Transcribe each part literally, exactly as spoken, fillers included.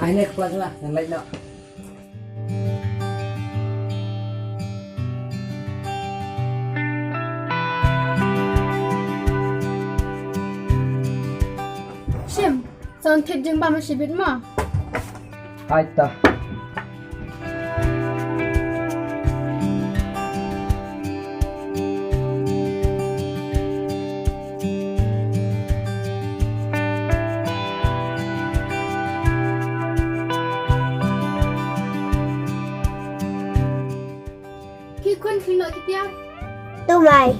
Ai ne ka pla jong nga, ngan leit noh. Shim, sa wan thied jingbam shibit mo. Ai ta. Ki khun, phi noh ki tiar? To mei.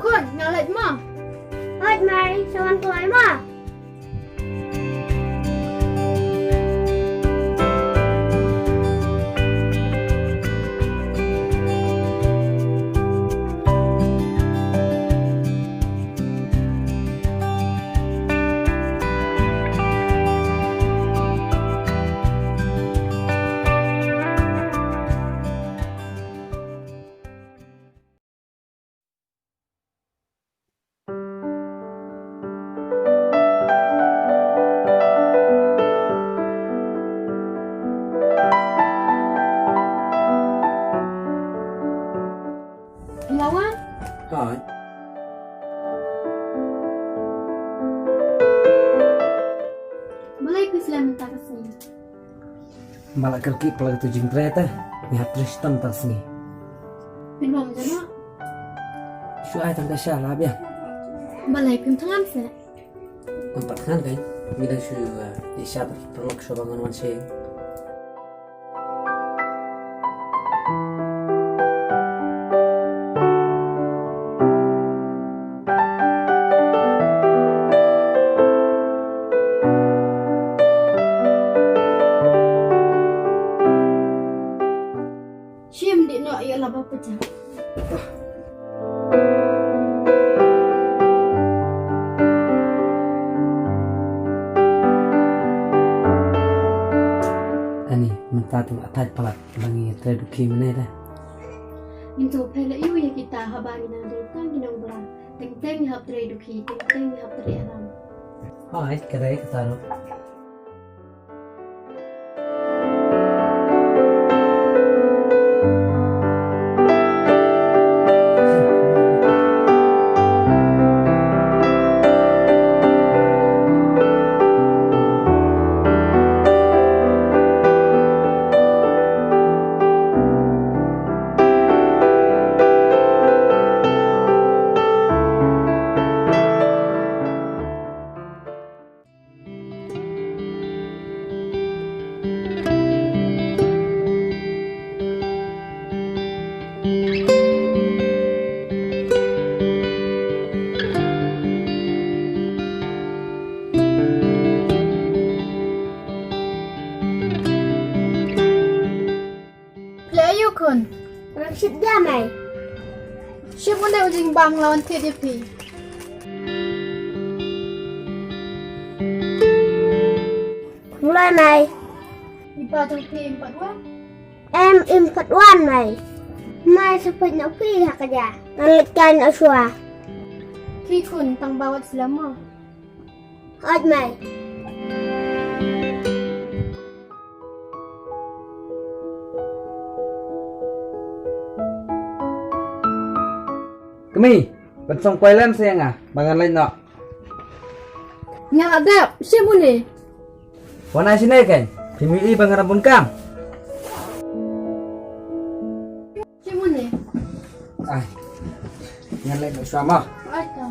Khun, nga leit mo. Hooid mei, sa wan kloi mo. Phi la wan? Hooid. Balei phi slem mynta ka sngi? Ba la kyrkieh palat ïa ka jingtrei te. Ngi hap trei shitom mynta ka sngi. Phin bam jana? Shu ai tang ka sha la biang. Balei phim thngan se? Ngam pat thngan kein. Ngi dang shu, eh, ïa sha paralok shuwa ba ngan wan sha ïing. Shim, dih noh ïa la ba pyrshah. Ani, mynta te nga thait palat ba ngi trei dukhi mynne te. Ngin shu peit la ïa kita haba ngi nang dei tang ki nongbra. Teng teng ngi hap trei dukhi, teng teng ngi hap trei aram. Hooid, ka dei kata ruh. Phi leh aïu khun? Rang shit da mei. Shim une u jingbam nga la wan thied ïa phi. Khublei mei. I pa jong phi im pat wan? Em, im pat wan mei. Mei sa peit noh phi ha ka ja. Ngan leit kai noh shuwa. Khie khun, tang ba wat slem mo. Hooid mei. Kmie, pynsngewkwai lem sa ïa nga ba ngan leit noh. Nga la dep, shim une. Wan ai shane kein, phim ïohi ba nga dang bun kam. Shim une. Ai. Ngan leit noh shuwa mo. Ai ka.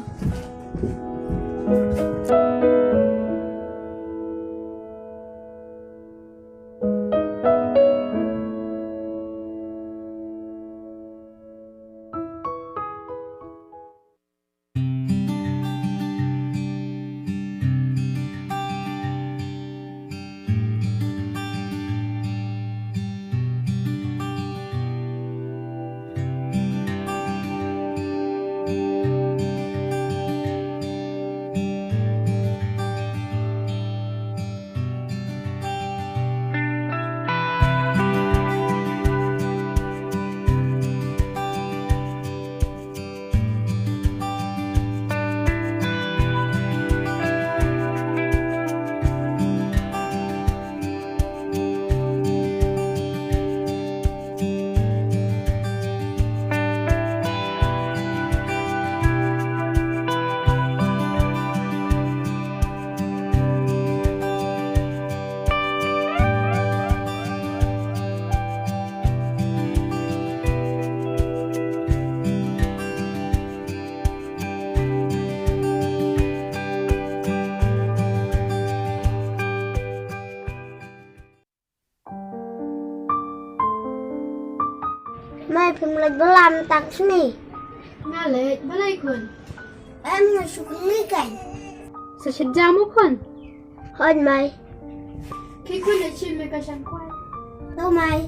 Phim leit bylla mynta ka sngi? Nga leit, balei khun? Em, nga shu kynmaw kan. Sa shet jam u khun? Hooid mai. Ki khun, leit shim me ka shangkwai. To mai.